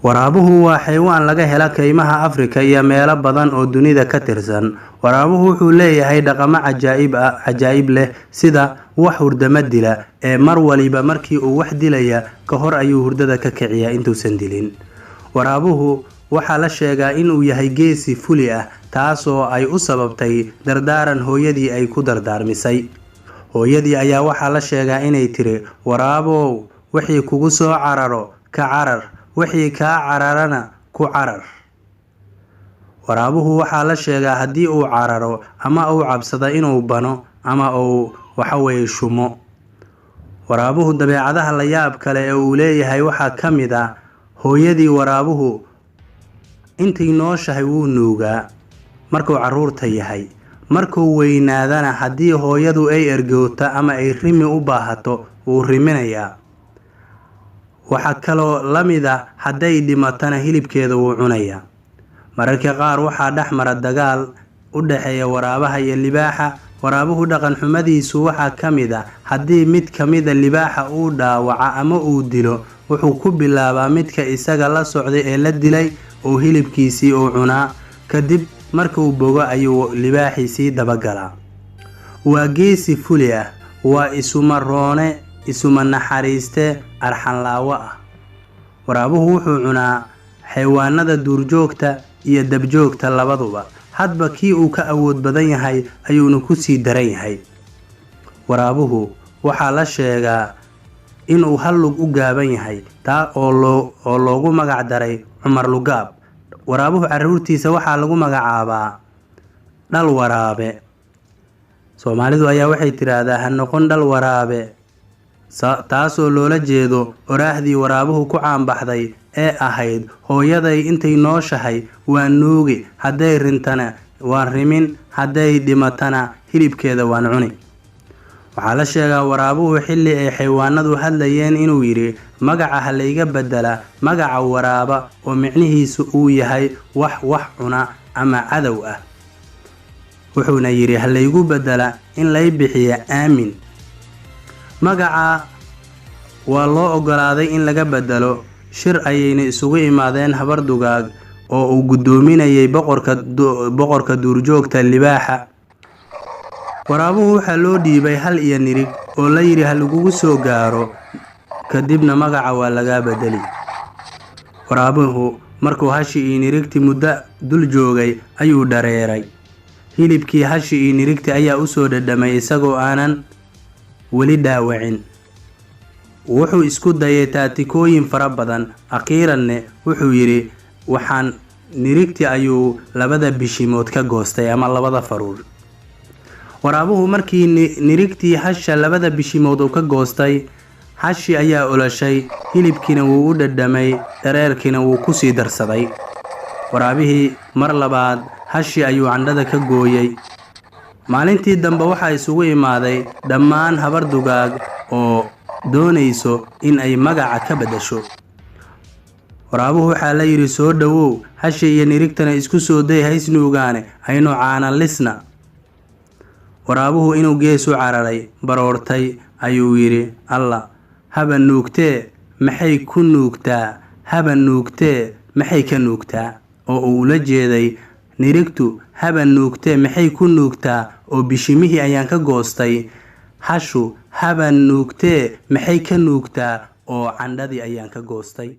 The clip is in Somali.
Waraabuhu waa xayawaan laga helo kaymaha Afrika iyo meelo badan oo dunida ka tirsan. Waraabuhu wuxuu leeyahay dhaqamo cajaa'ib leh, sida wax hurdama dila ee mar waliba markii uu wax dilaya ka hor ayuu hurdada ka kiciyaa intuusan dilin. Waraabuhu waxaa la sheegaa inuu yahay geesi fuli ah, taasoo ay u sababtay dardaaran hooyadii ay ku dardaarmisay. Hooyadii ayaa waxaa la sheegaa inay tiri, "Waraabow, wixii kugu soo cararo ka carar, wixii kaa cararana ku carar." Waraabuhu waxaa la sheegaa haddii uu cararo ama uu cabsado inuu bano ama uu waxaweye shumo. Waraabuhu dabeecadaha la yaab kale ee uu leeyahay waxaa ka mid ah, hooyadii waraabuhu intay nooshahay wuu nuugaa markuu carruurta yahay. Markuu weynaadana haddii hooyadu ay ergoota ama ay rimi u baahato, wuu riminayaa. Waxaa kaloo la mid ah hadday dhimatana hilibkeeda wuu cunayaa. Mararka qaar waxaa dhex mara dagaal u dhexeeya waraabaha iyo libaaxa. Waraabuhu dhaqan xumadiisu waxaa ka mid ah haddii mid ka mida libaaxa uu dhaawaca ama uu dilo, wuxuu ku bilaabaa midka isaga la socday ee la dilay oo hilibkiisii uu cunaa. Kadib markuu bogo ayuu libaaxii sii dabagalaa. Waa geesi fuli ah, waa isuma roone, isuma naxariiste, arxanlaawo ah. Waraabuhu wuxuu cunaa xayawaanada duurjoogta iyo dabjoogta labaduba, hadba kii uu ka awood badan yahay ayuuna ku sii daran yahay. Waraabuhu waxaa la sheegaa inuu hal lug u gaaban yahay, taa oo loogu magac daray Cumar Lugaab. Waraabuhu carruurtiisa waxaa lagu magacaabaa dhal waraabe. Soomaalidu ayaa waxay tidhaahdaa, "Ha noqon dhal waraabe," taasoo loola jeedo oraahdii waraabuhu ku caanbaxday ee ahayd, "Hooyaday intay nooshahay waa nuugi, hadday rintana waan rimin, hadday dhimatana hilibkeeda waan cuni." Waxaa la sheegaa waraabuhu xilli ay xayawaanadu hadlayeen inuu yidhi, "Magaca ha layga bedela magaca waraaba oo micnihiisu uu yahay wax wax cuna ama cadow ah." Wuxuuna yidhi, "Ha laygu bedela in lay bixiya Aamin." Magaca waa loo ogolaaday in laga bedelo. Shir ayayna isugu imaadeen habar dugaag oo uu guddoominayay boqorka duurjoogta libaaxa. Waraabuhu waxaa loo dhiibay hal iyo nirig oo la yidhi, "Ha lagugu soo gaaro, kadibna magaca waa lagaa bedeli." Waraabuhu markuu hashi iyo nirigti muddo dul joogay ayuu dhareeray. Hilibkii hashi iyo nirigti ayaa usoo dhadhamay isagoo aanan weli dhaawacin. Wuxuu isku dayay taatikooyin fara badan, akhiiranne wuxuu yidhi, waxaan nirigti ayuu labada bishimood ka goostay ama labada faruur. Waraabuhu markii nirigtii hasha labada bishimood uu ka goostay, hashi ayaa oloshay, hilibkiina wuu u dhadhamay, dhareerkiina wuu kusii darsaday. Waraabihii mar labaad hashi ayuu candhada ka gooyay. Maalintii dambe waxaa isugu imaaday dhammaan habar dugaag oo doonayso in ay magaca ka beddesho. Waraabuhu waxaa la yidhi, "Soo dhowow, hasha iyo nirigtana isku soo day, haysnuugaane aynu caana lisna." Waraabuhu inuu gees u cararay baroortay ayuu yidhi, "Alla, haba nuugtee maxay ku nuugtaa, haba nuugtee maxay ka nuugtaa?" Oo uu ula jeeday, nirigtu haba nuugtee maxay ku nuugtaa oo bishimihii ayaan ka goostay, hashu haba nuugtee maxay ka nuugtaa oo candhadii ayaan ka goostay.